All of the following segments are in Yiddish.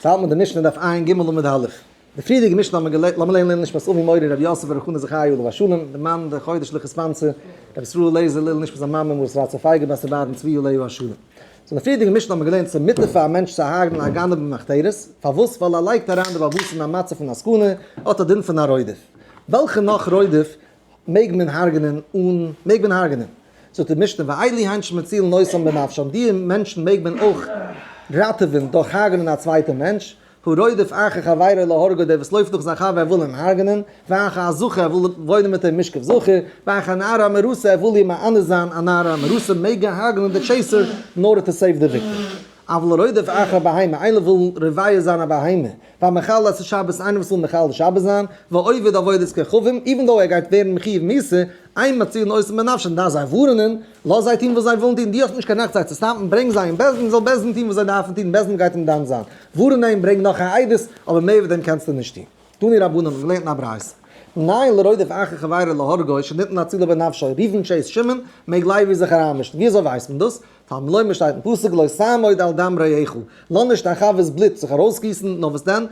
ס'האלט מיט די משנה דף ע"ג עמוד א'. די פריערדיגע משנה האט מען געלערנט, לאמיר לערנען נשמת אבי מורי רבי יוסף ברוך חנא זכרי' עליו השלום, די מאן די חודש לכ' ספאנסער, רבי ישראל לעזער לעילוי נשמת זיין מאמע מרת רצה פייגא בת רבי אהרן צבי עליו השלום. so אין די פריערדיגע משנה האט מען געלערנט ס'איז מותר פאר א מענטש צו הרג'נען א גנב במחתרת, פארוואס? ווייל ער לייגט אריין די בעל הבית אין א מצב פון א סכנה, האט א דין פון א רודף. וועלכע נאך רודף מעג מען הרג'נען אן מעג מען הרג'נען? זאגט די משנה ואלו הן שמצילין אותם בנפשם, די מענטשן מעג מען אויך ראטעווען דורך הרג'נען א צווייטע מענטש, הרודף אחר חברו להורגו דער וואס לויפט נאך זיין חבר ער וויל אים הרג'נען, ואחר הזכר ער וויל וואוינען מיט אים משכב זכר, ואחר הנערה המאורסה ער וויל איר מאנס זיין, א נערה המאורסה מעג ער הרג'נען די chaser in order to save די victim. אבל הרודף אחר בהמה, איינער וויל רובע זיין א בהמה, והמחלל את השבת, איינער וואס וויל מחלל שבת זיין, והעובד עבודת כוכבים, even though ער גייט ווערן מחיוב מיתה, אין מצילין אותם בנפשם, דארף זיי ווארענען, לאז זיי טון וואס זיי ווילן טון, דו האסט נישט קיין רעכט זיי צו stop ן, ברענג זיי אין בית דין, זאל בית דין טון וואס זיי דארפן טון, בית דין גייט אים דן זיין, ווארען אים, ברענג נאך א עדות, אבער מער ווי דעם קענסטו נישט טון. תנו רבנן האבן געלערנט אין א ברייתא, מנין לרודף אחר חברו להורגו שניתן להצילו בנפשו, ראובן chase שמעון, מעג לוי זיך אריינמישן, ווי אזוי ווייסט מען דאס? תלמוד לומר שטייט אין פסוק לא תעמוד על דם רעך, לאז נישט דיין חבר'ס בלוט זיך ארויסגיסן, נאר וואס דען?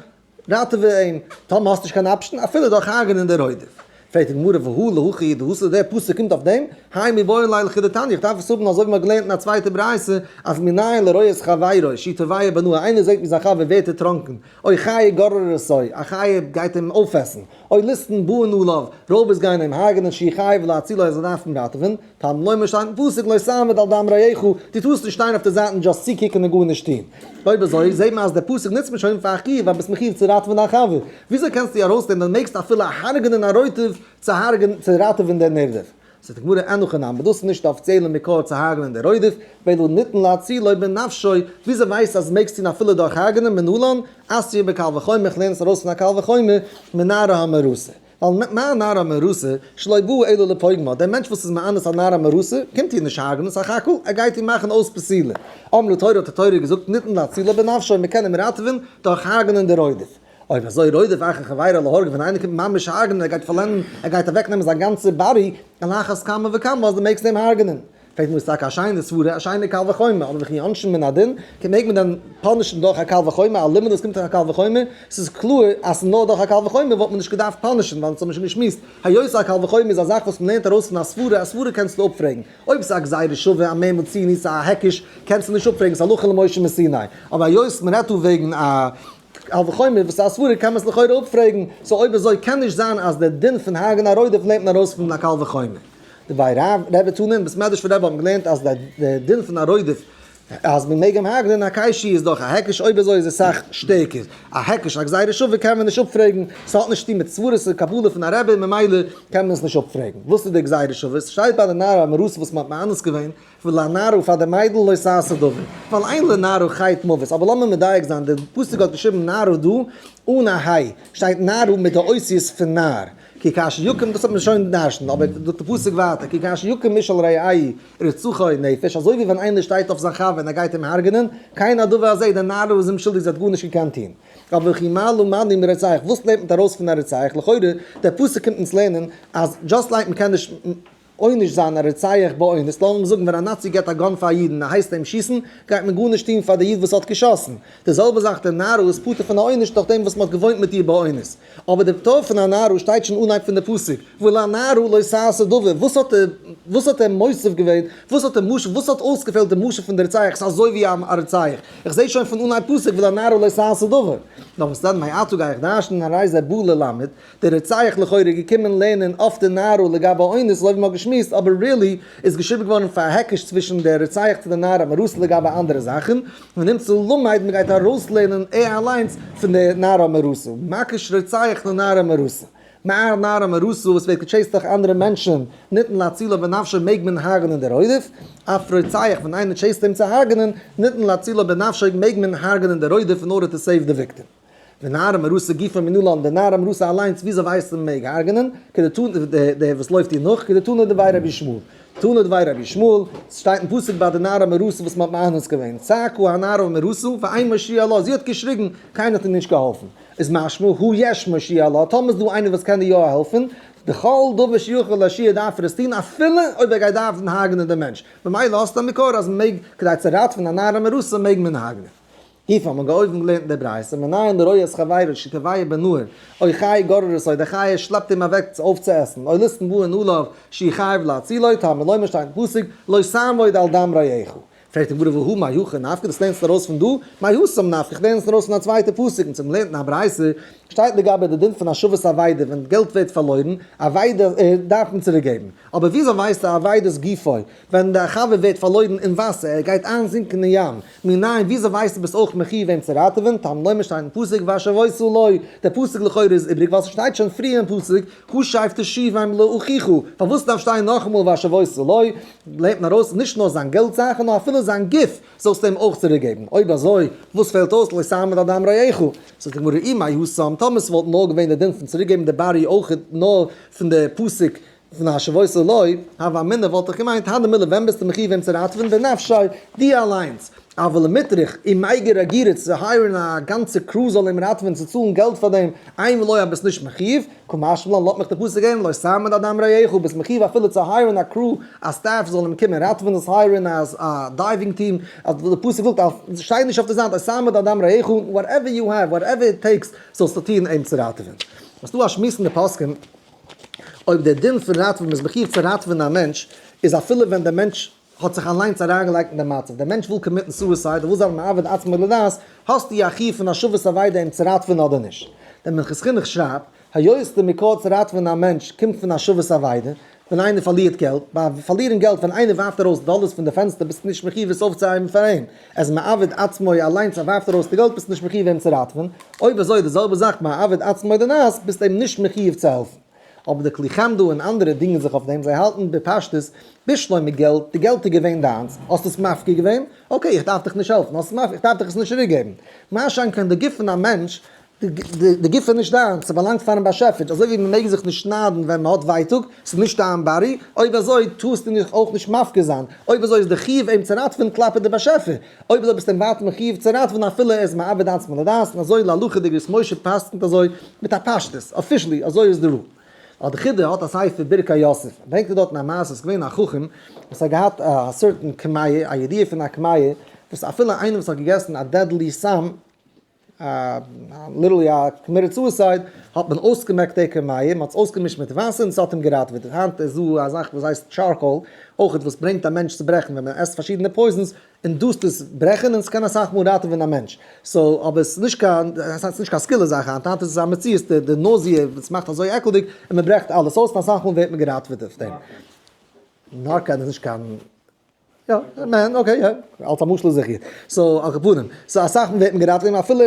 ראטעווע אים, טאמער האסט נישט קיין option, אפילו דורך הרג'נען די רודף. פרעגט די גמרא והא להכי הוא דאתא, דער פסוק קומט אויף דעם, האי מיבעי ליה לכדתניא, איך דארף עס האבן אזוי ווי מ'האט געלערנט אין א צווייטע ברייתא, אז מנין לרואה את חברו שהוא טובע בנהר, איינער זעט ווי זיין חבר ווערט דערטראנקען, או חיה גוררתו, א חיה גייט אים אויפעסן, או ליסטים באין עליו, רויבערס גייען אים הרג'נען שהוא חייב להצילו ער זאל דארפן ראטעווען, תלמוד לומר שטייט אין פסוק לא תעמוד על דם רעך, דו טארסט נישט שטיין אויף די זייט און just צוקוקן און גארנישט טון. אויב אזוי זעט מען אז דער פסוק נוצט מען שוין פאר א חיוב אז ביסט מחיוב צו ראטעווען דיין חבר, וויאזוי קענסטו ארויסנעמען אז מעגסט אפילו הרג'נען א רודף צו הרג'נען צו ראטעווען דער נרדף? זאגט די גמרא אין הכי נמי, דאס איז נישט די אפיציעלע מקור צו הרג'נען דער רודף, ואלא ניתן להצילו בנפשו, וויאזוי ווייסטו אז מעגסט טון אפילו דורך הרג'נען, מנלן, אתיא בקל וחומר, איך לערן עס ארויס פון א קל וחומר, מנערה המאורסה. ווייל מה נערה המאורסה שלא באה אלא לפוגמה, דער מענטש וואס איז מאנס א נערה המאורסה, קומט איר נישט הרג'נען, סך הכל ער גייט איר מאכן אויס בתולה. אמרה תורה האט די תורה געזאגט ניתן להצילו בנפשו, מען קען אים ראטעווען דורך הרג'נען די רודף. אויב אזוי רודף אחר חברו להורגו ווען איינער קומט ממש הרג'נען ער גייט פארלענדן ער גייט אוועקנעמען זיין גאנצע body, על אחת כמה וכמה אז דו מעגסט אים הרג'נען. פרעגט מיר איז טאקע א שיינע סברה, א שיינע קל וחומר, אבער וכי עונשין מן הדין, קען מעג מען דען punish ן דורך א קל וחומר, א לימוד וואס קומט דורך א קל וחומר, ס'איז קלאר אז ס'איז נאר דורך א קל וחומר וואלט מען נישט געדארפט punish ן, ווייל אונז האבן שוין געשמועסט, היות א קל וחומר איז א זאך וואס מ'לערנט ארויס פון א סברה, א סברה קענסטו אפפרעגן, אויב ס'איז א גזירה שווה, א מה מצינו, ס'איז א היקש, קענסטו נישט אפפרעגן, ס'איז הלכה למשה מסיני, אבער היות מ'רעדט דא וועגן א קל וחומר וואס איז א סברה קען מען עס לכאורה אפפרעגן, so אויב אזוי קען נישט זיין אז דער דין פון הרג'ענען א רודף לערנט מען ארויס פון א קל וחומר. דבי רב רבי תנא אין בית מדרש פון רבי האבן געלערנט אז די דין פון א רודף אז מען מעג אים הרג'נען א היקש איז דאך א היקש אויב אזוי איז עס סאך שטערקער א היקש א גזירה שווה קען מען נישט אפפרעגן ס'האט נישט צוטון מיט סברות און קבלה פון א רבי ממילא קען מען עס נישט אפפרעגן וואס איז די גזירה שווה ס'שטייט ביי די נערה המאורסה וואס מ'האט מאנס געווען ולנערה פאר די מיידל לא תעשה דבר ווייל אין לנערה חטא מוות אבער לאמיר מדייק זיין די פסוק האט געשריבן נערה דא אן א היי שטייט נערה מיט די אותיות פון נער כי כאשר יקום, דאס האט מען שוין דרש'נט, אבער זאגט די פסוק ווייטער, כי כאשר יקום איש על רעהו ורצחו נפש, אזוי ווי ווען איינער שטייט אויף זיין חבר און ער גייט אים הרג'נען, כן הדבר הזה, די נערה איז אומשולדיג זי האט גארנישט געקענט טון. אבער וכי מה למדנו מרוצח, וואס לערנט מען ארויס פון א רוצח? לכאורה, דער פסוק קומט אונז לערנען אז just like מען קען נישט עונש זיין א רוצח באונס, לאמיר זאגן ווען א נאצי געבט א gun פאר א איד און ער הייסט אים שיסן, גייט מען גארנישט טון פאר די איד וואס האט געשאסן. די זעלבע זאך די נערה איז פטור פון א עונש דורך דעם וואס מען האט געוואוינט מיט איר באונס. אבער די פטור פון א נערה שטייט שוין אנהייב פון די פסוק, ולנערה לא תעשה דבר, וואס האט ער וואס האט ער מוסיף געווען, וואס האט ער משל וואס האט אויסגעפעלט די משל פון די רוצח, ס'איז אזוי ווי א רוצח, איך זע שוין פון אנהייב פסוק ולנערה לא תעשה דבר. נאר וואס דען מעתה גיי איך דרש'נען הרי זה בא ללמד, דער רוצח לכאורה איז געקומען לערנען אויף די נערה לגבי אונס אזוי ווי מ'האט געשמועסט אבער really איז געשריבן געווארן פאר א היקש צווישן דער רוצח צו די נערה המאורסה לגבי אנדערע זאכן, ונמצא למד מ'גייט ארויסלערנען ער אליינס פון די נערה המאורסה, מקיש רוצח לנערה המאורסה, מה נערה המאורסה וואס ווערט גע chase ט דורך אנדערע מענטשן ניתן להצילו בנפשו מעג מען הרג'נען דער רודף, אף רוצח ווען איינער chase ט אים צו הרג'נען ניתן להצילו בנפשו מעג מען הרג'נען דער רודף in order to save די victim. ונערה המאורסה גופה מנלן, די נערה המאורסה אליינס וויאזוי ווייסט מען מעג הרג'נען, כדתנא דער וואס לויפט איר נאך, כדתנא דבי רבי ישמעאל, תנא דבי רבי ישמעאל, ס'שטייט אין פסוק ביי די נערה המאורסה וואס מ'האט מאנס געווען, צעקה הנערה המאורסה ואין מושיע לה, זי האט געשריגן, קיינער האט איר נישט געהאלפן, איז משמע הא יש מושיע לה, טאמער איז דא איינער וואס קען איר יא העלפן, בכל דבר שיכול להושיע דארף ער עס טון אפילו אויב ער גייט דארפן הרג'נען דעם מענטש, ממילא האסטו א מקור אז מ'מעג, כדי צו ראטעווען א נערה המאורסה מעג מען הרג'נען. גופא האט מען געאויבן געלערנט אין דער ברייתא, מנין לרואה את חברו שטובע בנהר, או חיה גוררת אותו, די חיה שלעפט אים אוועק אויפצועסן, או ליסטים באין עליו שהוא חייב להצילו, תלמוד לומר שטייט אין פסוק, לא תעמוד על דם רעך. פרעגט די גמרא והא מהכא נפקא, דאס לערנסטו ארויס פון דא? מהתם נפקא, איך לערן עס ארויס פון א צווייטע פסוק, און צום לערנט אין א ברייתא שטייט לגבי די דין פון השבת אבידה ווען געלט ווערט פארלוירן, אבידה דארף מען צוריק געבן, אבער וויאזוי ווייסטו אבידת גופו ווען די חבר ווערט פארלוירן אין וואסער, ער גייט איינזינקען אין ים, מנין וויאזוי ווייסטו ביסט אויך מחיוב אים צו ראטעווען, תלמוד לומר שטייט אין פסוק והשבות לו, דער פסוק לכאורה איז איבריג ווייל ס'שטייט שוין פריער אין פסוק השב תשיבם לאחיך, פארוואס דארף שטיין נאכאמאל והשבות לו, לערנט מען ארויס נישט נאר זיין געלט זאכן נאר אפילו זיין גוף זאלסטו אים אויך צוריק געבן, אויב אזוי וואס פעלט אויס לא תעמוד על דם רעך? זאגט די גמרא אי מהתם, טאמער ס'וואלט נאר געווען די דין פון צוריק געבן די body אויך נאר פון די פסוק פון והשבות לו, הוה אמינא וואלט איך געמיינט הני מילי ווען ביסטו מחיוב אים צו ראטעווען בנפשיה דו אליינס, אבל למיטרח ומיגר אגירי צו hire ן א גאנצע crew זאל אים ראטעווען צו צאלן געלט פאר דעם, אימא לא אז ביסט נישט מחיוב, קא משמע לן לאט מיך די פסוק הערן לא תעמוד על דם רעך ביסט מחיוב אפילו צו hire ן א crew א staff זאל אים קומען ראטעווען זאלסט hire ן א diving team אז די פסוק זאגט אז שטיי נישט אויף די זייט לא תעמוד על דם רעך whatever you have whatever it takes זאלסטו טון אים צו ראטעווען. ס'דא א שמועס אין די פוסקים אויב דער דין פון ראטעווען מ'איז מחיוב צו ראטעווען א מענטש איז אפילו ווען דער מענטש האט זיך אליינס אריינגעלייגט אין דעם מצב, דער מענטש וויל commit ן suicide, ער וויל זיין מאבד עצמו לדעת, האסטו א חיוב פון השבת אבידה אים צו ראטעווען אדער נישט? דער מנחת חינוך שרייבט, היות די מקור צו ראטעווען א מענטש קומט פון השבת אבידה, ווען איינער פארלירט געלט, ביי פארלירן געלט ווען איינער ווארפט ארויס דאלערס פון די פענסטער ביסטו נישט מחיוב עס אויפצוהייבן פאר אים, ער איז מאבד עצמו אליינס ער ווארפט ארויס די געלט ביסטו נישט מחיוב אים צו ראטעווען, אויב אזוי די זעלבע זאך מאבד עצמו לדעת ביסטו אים נישט מחיוב צו העלפן. אבער די כלי חמדה און אנדערע דינגען זיך אויף דעם, זיי האלטן בפשטות בשלמא געלט, די געלט איז געווען דיינס, האסט עס מפקיר געווען, okay איך דארף דיך נישט העלפן, האסט עס מפקיר איך דארף דיך עס נישט צוריקגעבן. מה שאין כן די גוף פון א מענטש, די גוף איז נישט דיינס, ס'באלאנגט פארן באשעפער, אזוי ווי מ'מעג זיך נישט שניידן ווען מ'האט ווייטאג, ס'איז נישט דיין body, אויב אזוי טארסטו דיך אויך נישט מפקיר זיין, אויב אזוי איז די חיוב אים צו ראטעווען כלפי די באשעפער, אויב אזוי ביסטו אים ווייטער מחיוב צו ראטעווען אפילו ער איז מאבד עצמו לדעת, און אזוי להלכה די אגרות משה פסק'נט אזוי מיט א פשטות, officially אזוי איז די rule. ווייל די חידא האט א ספר ברכי יוסף, ברענגט ער דארטן א מעשה, ס'איז געווען א חכם וואס האט געהאט א certain קמיע, א ידיעה פון א קמיע, וואס אפילו איינער וואס האט געגעסן א deadly סם, literally א committed suicide, האט מען אויסגעמעקט די קמיע, מען האט עס אויסגעמישט מיט וואסער און עס האט אים געראטעוועט. היינט איז דא א זאך וואס הייסט charcoal, אויך וואס ברענגט א מענטש צו ברעכן, ווען מען עסט פארשידענע poisons, induce ט עס ברעכן און עס קען אסאך מאל ראטעווען א מענטש. so אבער עס איז נישט קיין, עס איז נישט קיין סגולה זאך היינט, היינט איז עס א מציאות, די nausea וואס מאכט אזוי עקלדיג, און מען ברעכט אלעס אויס און אסאך מאל ווערט מען געראטעוועט אויף דעם. Narcan איז נישט קיין. יא, מען, okay, יא, אלס א משל איז זיכער. so, על כל פנים, so אסאך מאל ווערט מען געראטעוועט אפילו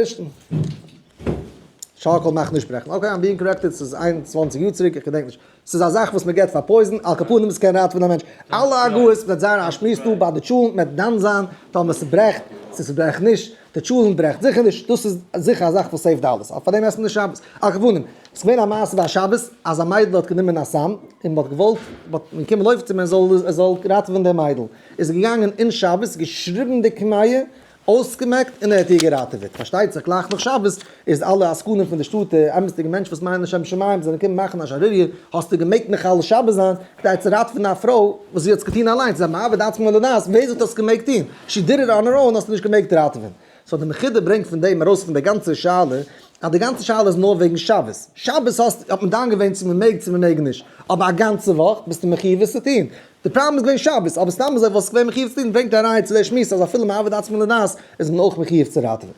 charcoal מאכט נישט ברעכן. okay, I'm being corrected, ס'איז 21 יאר צוריק, איך געדענק נישט. ס'איז א זאך וואס מען געבט פאר poison, על כל פנים עס קען ראטעווען א מענטש. אלע הגהות וועט זיין א שמועס דא ביי די טשולענט, מען וועט דן זיין טאמער ס'ברעכט, צו ס'ברעכט נישט. די טשולענט ברעכט זיכער נישט, דאס איז זיכער א זאך וואס save ט אלעס, אבער פאר דעם עסט מען נישט שבת. על כל פנים, ס'איז געווען א מעשה ביי א שבת, אז א מיידל האט גענומען א סם, און מ'האט געוואלט, מ'האט געקומען לויפן צו מען זאל ער זאל ראטעווען די מיידל, איז ער געגאנגען אין שבת, געשריבן די קמיע, אויסגעמעקט, און ער האט איר געראטעוועט. פארשטייט זיך גלייך נאך שבת, איז אלע עסקנים פון די שטאט, די אמת'דיגע מענטשן וואס מיינען לשם שמים, זענען געקומען מאכן א שערוריה, האסטו געמעגט מחלל שבת זיין, כדי צו ראטעווען א פרוי, וואס זי האט עס געטון אליינס, זי איז א מאבד עצמו לדעת, ווער זאגט האסט געמעגט טון? she did it on her own האסטו נישט געמעגט ראטעווען. so די חידא ברענגט פון דעם ארויס פון די גאנצע שאלה, אז די גאנצע שאלה איז נאר וועגן שבת. שבת האסט האט מען דן געווען צו מען מעג צו מען מעג נישט, אבער א גאנצע וואך ביסטו מחיוב עס צו טון. די פראבלעם איז געווען שבת, אבער סתם אזוי וואלסטו געווען מחיוב צו טון, ברענגט א ראיה צו די שמועס אז אפילו מאבד עצמו לדעת איז מען אויך מחיוב צו ראטעווען.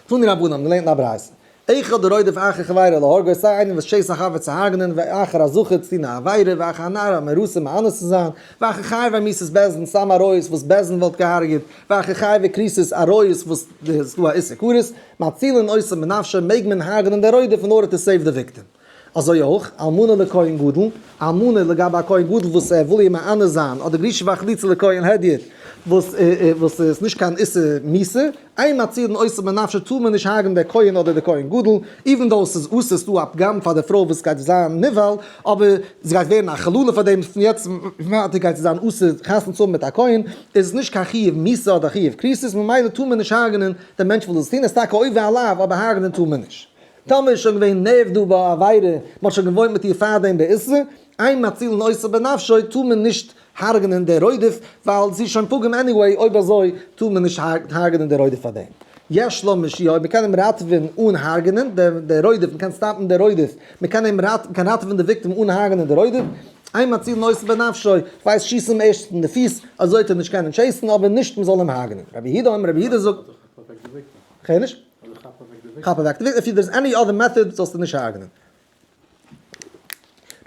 תנו רבנן האבן געלערנט אין א ברייתא, אחד הרודף אחר חברו להרגו, סיי איינער וואס chase ט א חבר צו הרג'נען, ואחר הזכר צו טון א עבירה, ואחר הנערה המאורסה מאנס צו זיין, ואחר חייבי מיתות בית דין, סתם עריות וואס בית דין וואלט געהארגעט, ואחר חייבי כריתות עריות וואס ס'איז דא א איסור כרת, מצילין אותו מנפשו, מעג מען הרג'נען דער רודף in order to save the victim. אזוי אויך, אלמנה לכהן גדול, אלמנה לגבי א כהן גדול וואס ער וויל איר מענה זיין, אדער גרושה וחלוצה לכהן הדיוט, וואס וואס איז נישט קיין איסור מיתה, אין מצילין אותו מנפשו טאר מען נישט הרג'ן דער כהן אדער דער כהן גדול, even though ס'איז אסור ס'איז דא א פגם פאר די פרוי וואס גייט זיין נבעל, אבער זי גייט ווערן א חללה פאר דעם, פון יעצט ווייטער גייט זי זיין אסור חתונה צו האבן מיט א כהן, איז עס נישט קיין חיוב מיתה אדער חיוב כריתות, ממילא טאר מען נישט הרג'נען דעם מענטש וואס דאס טון, עס איז טאקע עובר א לאו אבער הרג'נען טאר מען נישט. טאמער איז שוין געווען נעבדא ביי עבירה, מען האט שוין געוואוינט מיט איר פארדעם באיסור, אין מצילין אותו בנפשו, טאר מען נישט הרג'נען דער רודף, ווייל זי איז שוין פגום anyway, אויב אזוי טאר מען נישט הרג'נען דער רודף פאר דעם. יש לה משיעו, מען קען אים ראטעווען אן הרג'נען, דער רודף, מען קען stop ן דער רודף, מען קען אים ראטעווען, קען ראטעווען די victim אן הרג'נען דער רודף, אין מצילין אותו בנפשו, כ'ווייס שיס אים ערשט אין די פיס, אזוי וועט ער נישט קענען chase ן, אבער נישט מען זאל אים הרג'נען. רבי יהודה אומר, רבי יהודה זאגט. כ'הער נישט. כאפ אוועק די victim, if there is any other method זאלסטו נישט הרג'נען.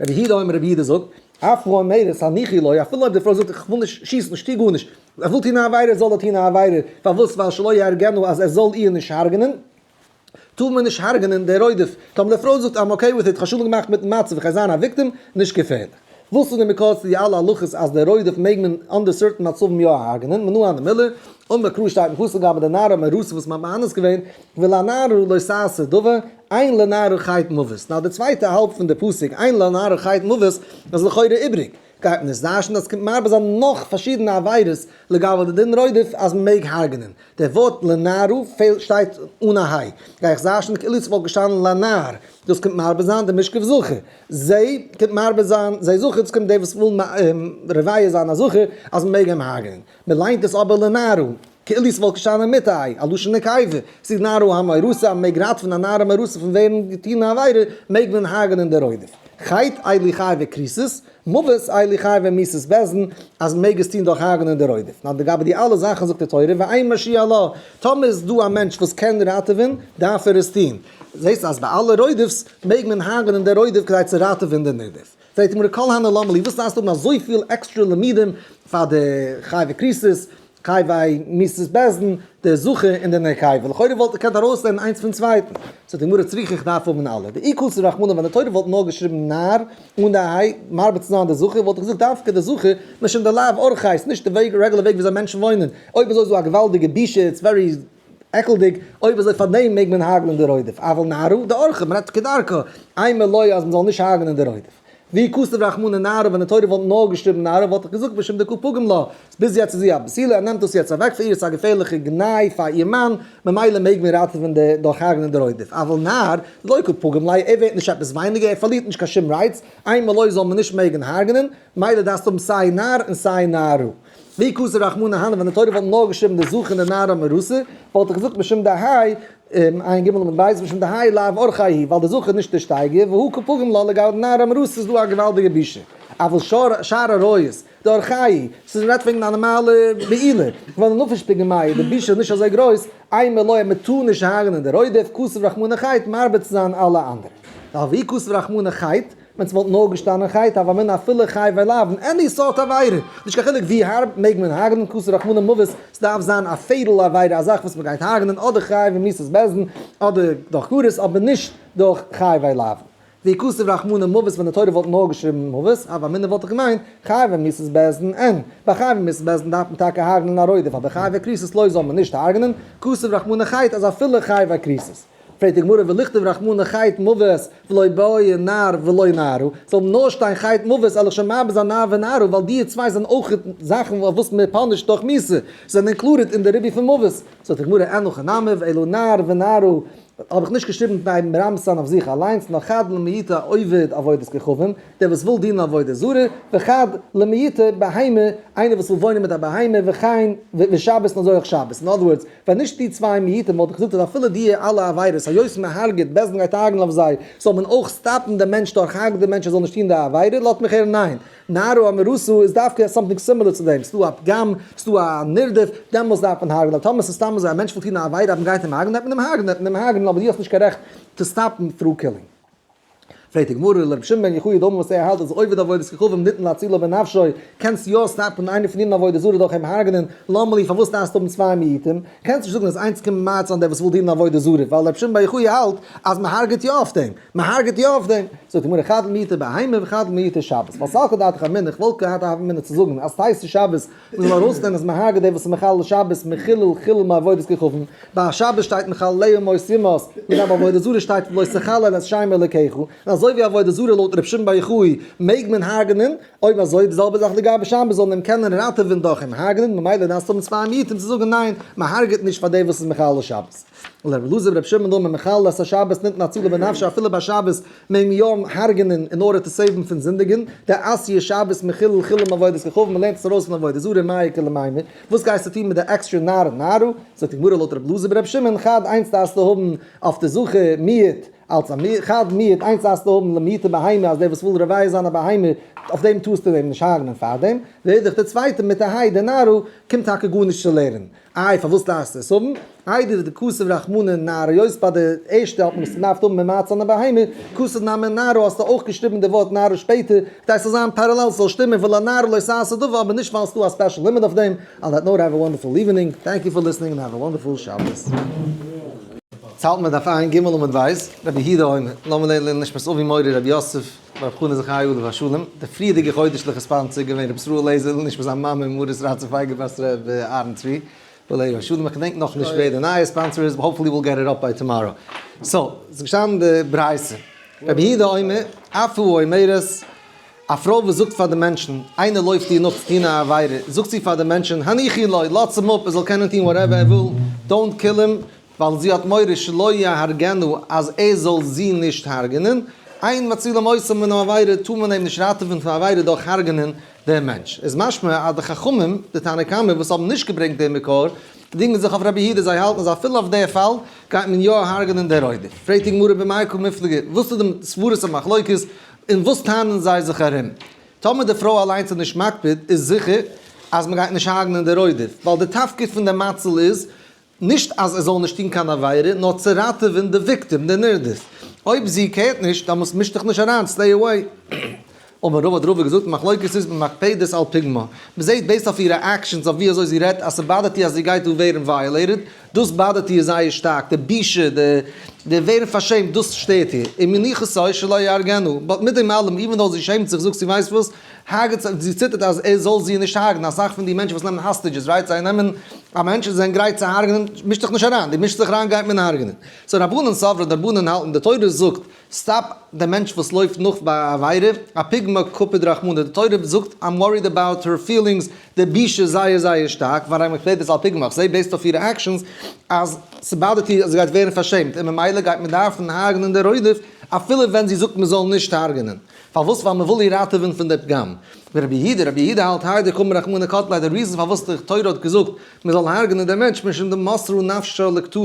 רבי יהודה אומר, רבי יהודה זאגט, אף האומרת הניחי לו, אפילו אויב די פרוי זאגט איך וויל נישט שיסן, איך טו גארנישט, ער וויל טון א עבירה זאל ער טון א עבירה, פארוואס ווייל שלא יהרגנו אז ער זאל איר נישט הרג'נען, טאר מען נישט הרג'נען דער רודף, טאמער די פרוי זאגט I'm okay with it, כ'האב שלום געמאכט מיטן מצב, איך גיי זיין א victim, נישט געפערליך. וואס איז די מקור צו די אלע הלכות אז דער רודף מעג מען under certain מצבים יא הרג'נען, מנא הני מילי, אמר קרא שטייט אין פסוק לגבי די נערה המאורסה וואס מ'האט מאנס געווען, ולנערה לא תעשה דבר, אין לנערה חטא מוות. נאר די צווייטע האלב פון די פסוק, אין לנערה חטא מוות, איז לכאורה איבריג. גייט מען עס דרש'ן אז ס'קומט מרבה זיין נאך פארשידענע עבירות לגבי די דין רודף אז מ'מעג הרג'נען. דער ווארט לנערה פעלט שטייט אן א היי. גיי איך דרש'ן כאילו ס'וואלט געשטאנען לנער. דאס קומט מרבה זיין די משכב זכר. זי קומט מרבה זיין זי זכר, דאס קומט דער וואס וויל רוויה זיין א זכר אז מ'מעג אים הרג'נען. מען ליינט עס אבער לנערה, כאילו ס'וואלט געשטאנען מיט א היי, א לשון נקבה, ס'איז נערה המאורסה, אז מ'מעג ראטעווען א נערה מאורסה פון ווערן געטון א עבירה, מעג מען הרג'נען די רודף. חטא אלו חייבי כריתות, מוות אלו חייבי מיתת בית דין, אז מ'מעג עס טון דורך הרג'נען די רודף. נאר לגבי די אלע זאכן זאגט די תורה, ואין מושיע לה, טאמער איז דא א מענטש וואס קען ראטעווען, דארף ער עס טון. זעסט אז ביי אלע רודף'ס מעג מען הרג'נען די רודף כדי צו ראטעווען די נרדף. פרעגט די גמרא כל הני למה לי, וואס דארפסטו האבן אזויפיל עקסטרע לימודים פאר די חייבי כריתות, חייבי מיתת בית דין, די זכר און די נקבה, לכאורה וואלט געקענט ארויסלערנען איינס פון צווייטן, זאגט די גמרא צריכא איך דארף האבן אלע, דאי כתב רחמנא ווען די תורה וואלט נאר געשריבן נער אן די היי מרבה צו זיין די זכר וואלט איך געזאגט דווקא די זכר משום דלאו אורחיה ס'נישט די וועג רעגולער וועג וויאזוי מענטשן וואוינען, אויב אזוי איז דא א געוואלדיגע בושה it's very עקלדיג, אויב אזוי פארדעם מעג מען הרג'נען די רודף, אבל נערה דאורחא, מען רעדט כדרכה, אימא לא אז מען זאל נישט הרג'נען די רודף. ואי כתב רחמנא נערה ווען די תורה וואלט נאר געשריבן נערה וואלט איך געזאגט משום דקא פגים לה, ביז יעצט איז זי א בתולה, ער נעמט דאס יעצט אוועק פון איר, עס איז א געפערליכע גנאי פאר איר מאן, ממילא מעג מען ראטעווען די דורך הרג'נען די רודף, אבל נער דלא קא פגים ליה, ער ווערט נישט עפעס ווייניגער, ער פארלירט נישט קיין שום rights, אימא לא זאל מען נישט מעגן הרג'נען, מילא דארפסטו האבן סיי נער און סיי נערה. ואי כתב רחמנא הני ווען די תורה וואלט נאר געשריבן די זכר און די נערה המאורסה, וואלט איך געזאגט משום דהאי, עיין ג' עמוד ב', משום דהאי לאו אורחיה הוא, ווייל די זכר איז נישט די שטייגער, והא קא פגים לה לגבי די נערה המאורסה איז דא א געוואלדיגע בושה. אבל שאר עריות, דאורחייהו הוא, ס'איז מ'רעדט וועגן א נארמאלע בעילה, ווייל די נפש פגמיה, די בושה איז נישט אזוי גרויס, אימא לא, מ'טאר נישט הרג'נען די רודף, כתב רחמנא חטא, מרבה צו זיין אלע אנדערע. ווייל ואי כתב רחמנא חטא, ווען ס'וואלט נאר געשטאנען חטא הוה אמינא אפילו חייבי לאוין, any סארט עבירה, נישט קיין חילוק ווי הארב, מעג מען הרג'נען כתב רחמנא מוות, ס'דארף זיין א fatal עבירה, א זאך וואס מ'גייט הרג'נען, אדער חייבי מיתת בית דין, אדער דורך כרת, אבער נישט דורך חייבי לאוין. ואי כתב רחמנא מוות ווען די תורה וואלט נאר געשריבן מוות, הוה אמינא וואלט איך געמיינט, חייבי מיתת בית דין אין, ביי חייבי מיתת בית דין דארף מען טאקע הרג'נען א רודף, אבער חייבי כריתות לא זאל מען נישט הרג'נען, כתב רחמנא חטא אז אפילו חייבי כריתות. פרעגט די גמרא ולכתוב רחמנא חטא מוות ולא בעי נער ולא נערה, זאל נאר שטיין חטא מוות אלא שמרבה זיין נער ונערה ווייל די צוויי זענען אויך זאכן אויף וואס מען punish ט דורך מיתה, זענען included אין די ריבוי פון מוות, זאגט די גמרא אין הכי נמי אלא נער ונערה האב איך נישט געשריבן כדי מרמז זיין אויף זיך אליינס נאר חד למעוטי עובד עבודת כוכבים, דער וואס וויל דינען עבודה זרה, וחד למעוטי בהמה, איינער וואס וויל וואוינען מיט א בהמה, וכן ושבת און אזוי אויך שבת, אין other words, ווען נישט די צוויי מיעוטים וואלט איך געזאגט אז אפילו די אלע עבירות היות מען הרג'עט בית דין גייט הרג'ן אויף זיי, זאל מען אויך stop ן דעם מענטש דורך הרג'ן דעם מענטש ער זאל נישט טון די עבירה, לאזט מיך הערן ניין, נערה המאורסה איז דווקא something similar צו דעם, ס'דא א פגם, ס'דא א נרדף, דעמאלס דארף מען הרג'ן, אבער טאמער ס'איז סתם אזוי א מענטש וויל טון א עבירה אז מען גייט אים הרג'ן דארף מען אים הרג'ן, דארף מען אים הרג'ן אבער דו האסט נישט קיין רעכט צו stop ן through killing. פרעגט די גמרא לרבי שמעון בן יוחאי דאמר וואס ער האלט אז עובד עבודת כוכבים ניתן להצילו בנפשו, קענסט יא stop ן איינער פון דינען עבודה זרה דורך אים הרג'נען, למה לי פארוואס דארפסטו האבן צוויי מיעוטים, קענסט נישט זאגן אז איינס קומט ממעט זיין דער וואס וויל דינען עבודה זרה, ווייל רבי שמעון בן יוחאי האלט אז מען הרג'עט יא אויף דעם, מען הרג'עט יא אויף דעם, זאגט די גמרא חד למעוטי בהמה וחד למעוטי שבת, ווייל סלקא דעתך אמינא איך וואלט געהאט א הוה אמינא צו זאגן אז ס'הייסט שבת מען זאל ארויסנעמען אז מען הרג'עט דער וואס איז מחלל שבת מחילול חילול מעבודת כוכבים, ביי שבת שטייט מחלליה מות יומת, און ביי עבודה זרה שטייט ולא תחלל את שם אלוקיך, און אזוי. אזוי ווי עבודה זרה לויט ר' שמעון בר יוחאי מעג מען הרג'נען, אויב אזוי די זעלבע זאך לגבי שבת זאל מען אים קענען ראטעווען דורך אים הרג'נען, ממילא דארפסטו האבן צוויי מיעוטים צו זאגן ניין, מען הרג'עט נישט פאר דעם וואס איז מחלל שבת. לר' אלעזר בר' שמעון דאמר מחלל את השבת ניתנה הצלה בנפשו אפילו ביי שבת מעג מען יא הרג'נען אין order to save ן פון זינדיגן, דאתיא שבת מחילול חילול מעבודת כוכבים מען לערנט עס ארויס פון עבודה זרה מאי איכא למימר, וואס גייסטו טון מיט די עקסטרע נערה נערה? זאגט די גמרא לויט ר' אלעזר בר' שמעון חד איינס דארפסטו האבן אויף די זכר מיעוט אלס א מיעוט חד מיעוט איינס דארפסטו האבן למעוטי בהמה אז דער וואס וויל רביה זיין א בהמה אויף דעם טארסטו אים נישט הרג'נען פארדעם, ואידך די צווייטע מיט א היי די נערה קומט טאקע גארנישט צו לערנען. איי פארוואס דארפסטו עס האבן? איידער די כתב רחמנא נערה היות ביי די ערשטע האט מען עס געדארפט האבן ממעט זיין א בהמה, כתב נמי נערה האסטו אויך געשריבן די ווארט נערה שפעטער, כדי ס'זאל זיין parallel ס'זאל שטימען ולנערה לא תעשה דבר אבער נישט ווייל ס'דא א special לימוד אויף דעם, on that note have a wonderful evening, thank you for listening and have a wonderful שבת. צאלט מען דף ע"ג עמוד ב', רבי יהודה אומר, לאמיר לערנען נשמת אבי מורי רבי יוסף, רבי חנא זכרי' עליו השלום, די פריערדיגע חודש'ליכע sponsor געווען רבי ישראל לעזער נשמת זיין מאמע מרת רצה פייגא בת ר' אהרן צבי עליו השלום, איך געדענק נאכנישט ווער די נייע sponsor איז, hopefully we'll get it up by tomorrow. So, ס'איז געשטאנען די ברייתא, רבי יהודה אומר, אף היא אומרת, א פרוי וואס זאגט פאר די מענטשן, איינער לויפט איר נאך צו טון א עבירה, זאגט זי פאר די מענטשן, הניחו לו, לאזטס אים אפ, ער זאל קענען טון whatever ער וויל, don't kill him, ווייל זי האט מורא שלא יהרגנו אז ער זאל זי נישט הרג'נען, אין מצילין אותו מן העבירה טאר מען אים נישט ראטעווען פון עבירה דורך הרג'נען דעם מענטש. איז משמע אז די חכמים, די תנא קמא וואס האבן נישט געברענגט דעם מקור, דינגען זיך אויף רבי יהודה, זיי האלטן אז אפילו אויף די פאל גייט מען יא הרג'נען דער רודף. פרעגט די גמרא במאי קא מיפלגי, וואס איז די סברות המחלוקת און וואס טענה'ן זיי זיך ארום? טאמער די פרוי אליינס איז נישט מקפיד איז זיכער אז מען גייט נישט הרג'נען דער רודף, ווייל די תפקיד פון דער מציל איז נישט אז ער זאל נישט טון קיין עבירה, נאר צו ראטעווען די victim, די נרדף. אויב זי care ט נישט, דאמאלס מיש דיך נישט אריין, stay away. אמר רבא האט רבא געזאגט, מחלוקת איז במקפדת על פגמה. מ'זעט based אויף אירע actions, אויף ווי אזוי זי רעדט, אז ס' bother ט איר אז זי גייט דא ווערן violated, דאס bother ט איר זייער שטארק, די בושה, די ווערן פארשעמט, דאס שטערט איר. ומניחתו שלא יהרגנו. But מיט דעם אלעם, even though זי שעמט זיך, זאגט זי ווייסט וואס, הרג'ט זי, זי ציטערט אז ער זאל זי נישט הרג'ן, אסאך פון די מענטשן וואס נעמען hostages, right, זיי נעמען א מענטש און זיי זענען גרייט צו הרג'נען, מיש דיך נישט אריין, דו מישסט זיך אריין גייט מען הרג'נען. So רבנן סברי, די רבנן האלטן, די תורה זאגט, stop די מענטש וואס לויפט נאך ביי א עבירה, אפוגמא קפיד רחמנא, די תורה זאגט I'm worried about her feelings, די בושה איז זייער זייער שטארק, ווארום איך פרעג דאס על פגמה, איך זעה based אויף אירע actions אז ס' bother ט איר אז זי גייט ווערן פארשעמט, און ממילא גייט מען דארפן הרג'נען די רודף אפילו ווען זי זאגט מען זאל נישט הרג'נען. פארוואס? ווייל מען וויל איר ראטעווען פון די פגם. ורבי יהודה, רבי יהודה האלט האי דקאמר רחמנא קטליה, די reason פארוואס די תורה האט געזאגט מען זאל הרג'נען דעם מענטש משום דמסרה נפשה לקטלא,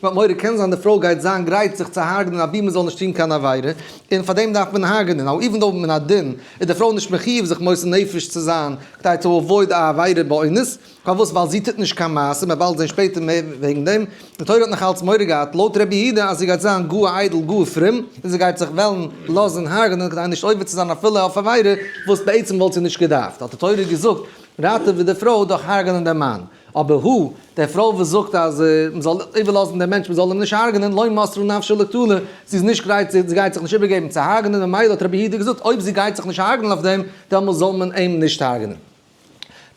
ווייל מורא קען זיין די פרוי גייט זיין גרייט זיך צו הרג'נען אבי מען זאל נישט טון קיין עבירה, און פאר דעם דארף מען הרג'נען, now even though מן הדין איז די פרוי נישט מחיוב זיך מוסר נפש צו זיין כדי to avoid א עבירה באונס, פארוואס? ווייל זי טוט נישט קיין מעשה, מען באלד זען שפעטער מער וועגן דעם, די תורה האט נאך אלץ מורא געהאט לויט רבי יהודה אז זי גייט זיין גאר איידל גאר פרום, און זי גייט זיך וועלן לאזן הרג'נען כדי נישט עובר צו זיין אפילו אויף עבירה וואס בעצם וואלט זי נישט געדארפט, האט די תורה געזאגט ראטעווע די פרוי דורך הרג'נען דעם מאן, אבער הוא, די פרוי וואס זאגט אז מען זאל איבערלאזן דעם מענטש מען זאל אים נישט הרג'נען, לא מסרה נפשה לקטלא, זי איז נישט גרייט זי גייט זיך נישט איבערגעבן צו הרג'נען, ממילא האט רבי יהודה געזאגט אויב זי גייט זיך נישט הרג'נען אויף דעם, דעמאלס זאל מען אים נישט הרג'נען.